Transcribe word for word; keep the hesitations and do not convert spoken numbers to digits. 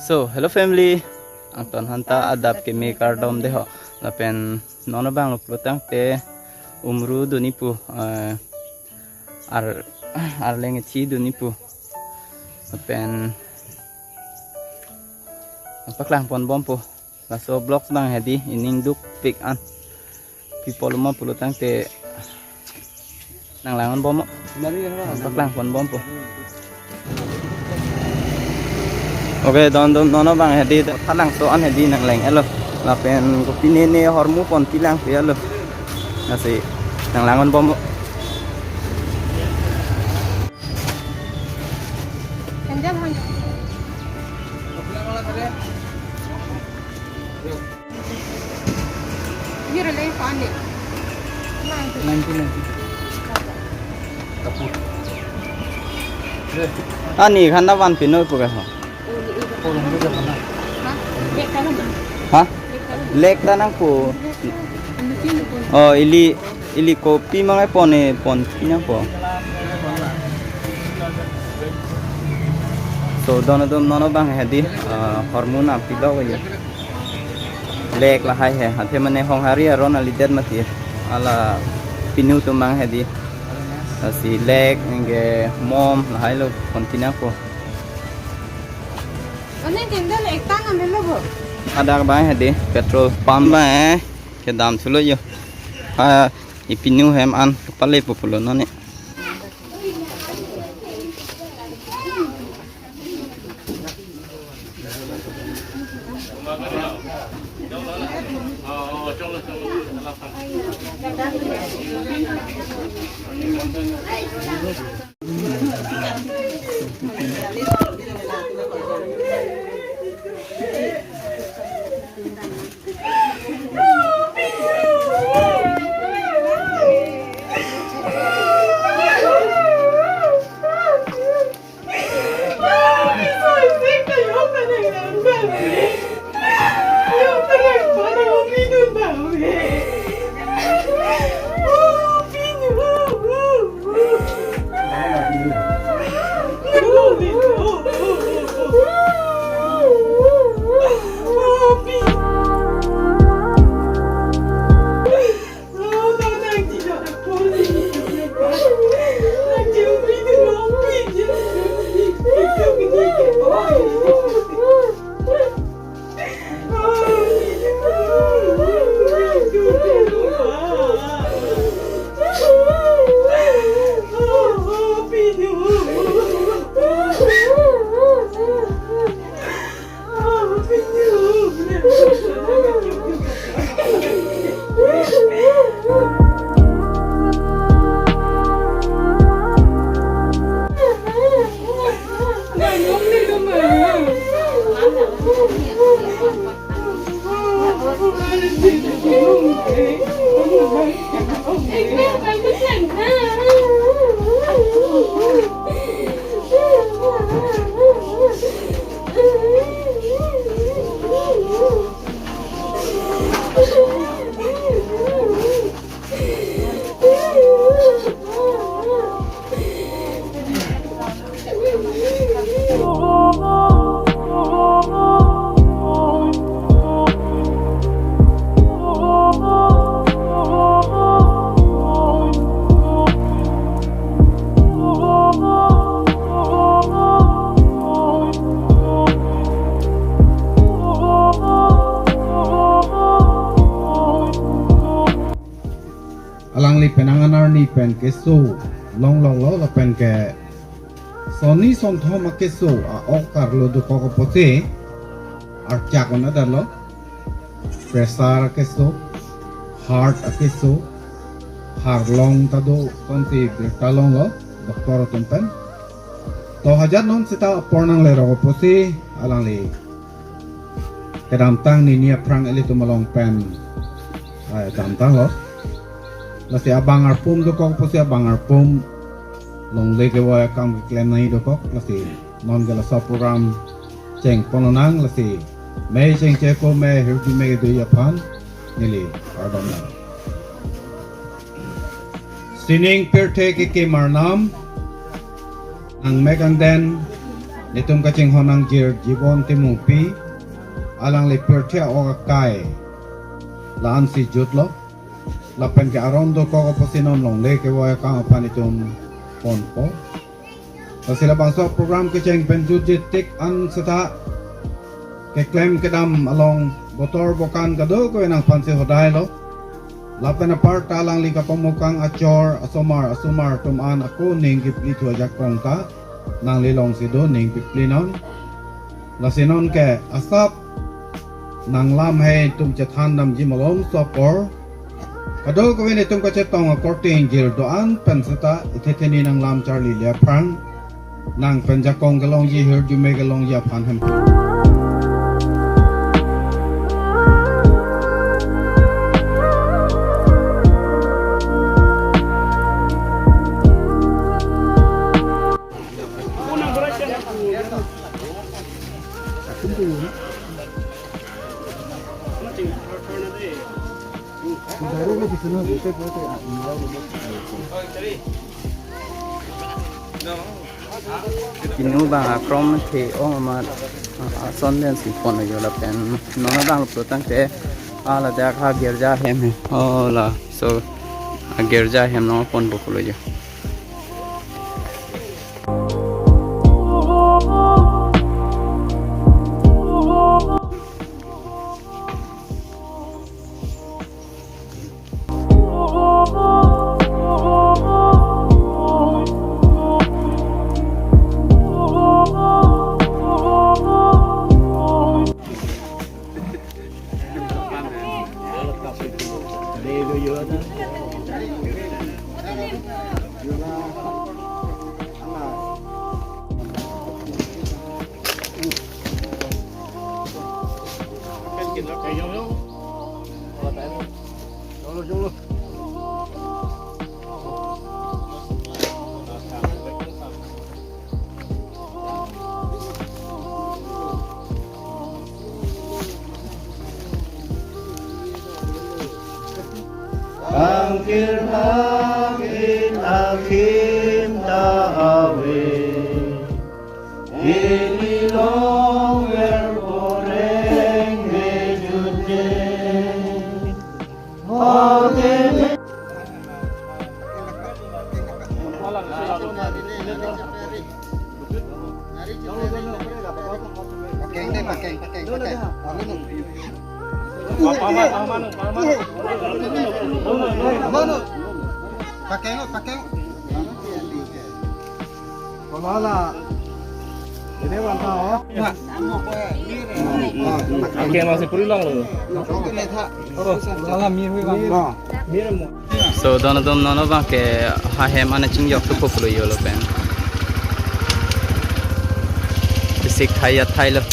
So, hello family. Angton aphan ta adap keme kardom dei ho. Lapen non abang lo pulo tangte umru duni pu, eh, ar arleng ichi duni pu. Lapen paklang pon bom pu. Laso vlogs abang hedi, ining dukpik an. Pi pulo ma pulo tangte nanglang-on bom. Paklang pon bom pu. Oke, don don non abang hedi, thalangso an hedi nangleng-etlo. Lapen kopine ne hormu pon pilang pi-etlo. Lasi nanglang-on bom. Ninety, ninety. Ani khanda van pino pu ka ho. Ha? Lek ta nangpo. Oh, ili, ili kopi mangai pon e, pon pi nangpo. So, don atum non abang hedi, ah, hormu nangpilo ye. Lek lahai he, athe mane Honghari aron alidet mati. Ala pinu atum abang hedi. Lasi lek, anke mom, lahai lo, pon pi nangpo. Adak abang hedi, petrol pump abang, eh, kedam thulo yo. Ah, ipinu hem an, pale pu pulo non e. Alangli penang an arni pen keso longloklo lapen ke sonni sonthom akeso a-ok arlo dokok apotsi archak on-edetlo. Pressure akeso, heart akeso, harlong ta do konsi birta longlo doctor atum pen. To hajat non seta apor nanglerok apotsi alangli kedamtang nini aphrang ilitum along pen, ah, damtanglo. Lasi abang arpum dokok apotsi abang arpum longle kevoi akam keklem nangji dokok, lasi non ke laso program cheng ponnang, lasi mei chengche ako, mei hirjume kedoji aphan neli kardom nang. Sining pirthe kekim arnam, nangmek angden Netum kachinghon nangjir Jibon Timungpi, alangli pirthe ok akai la-ansi jutlo. Lapen ke aron dokok apotsi non longle kevoi akam aphan itum ponpo. Lasi labangso program kecheng pen jutji tik an seta keklem kedam along botor bokan kadokave nangphansi hodai lo. Lapen aparta alangli kapamukang achor asomar asomar atum an ako ning kipli thu ajakong ta nangli longsi do, ning pipli non. Lasi non ke asap nanglam hei itum chethan damji malomso apor. Kadokave netum kachetong akorte ingjir do-an pen seta ithe theni nanglam charlile aphrang nang pen jakong kelongji, hirjume kelongji aphan hem. Pinu bang akrom the ong amat, ah, ason den si pon ajo lapen non abang lo tangte ala dak ha girja hem he. Oh la, so, ah, girja hem non ponpo pulo jo. Angkir angin akim ta ave, ili longver poreng mejutje. Pakeng deh, pakeng, pakeng, pakeng. Pakeng, pakeng. Wala. Ini bang tau. Oke, masih puri long lo. Oke, ini tha. Oro, wala mir hui bang. Mir mo. So, dono dom nono bang ke ha hem ana chingjok tu koplo yo lo pen. Bisik thai ya thai lo.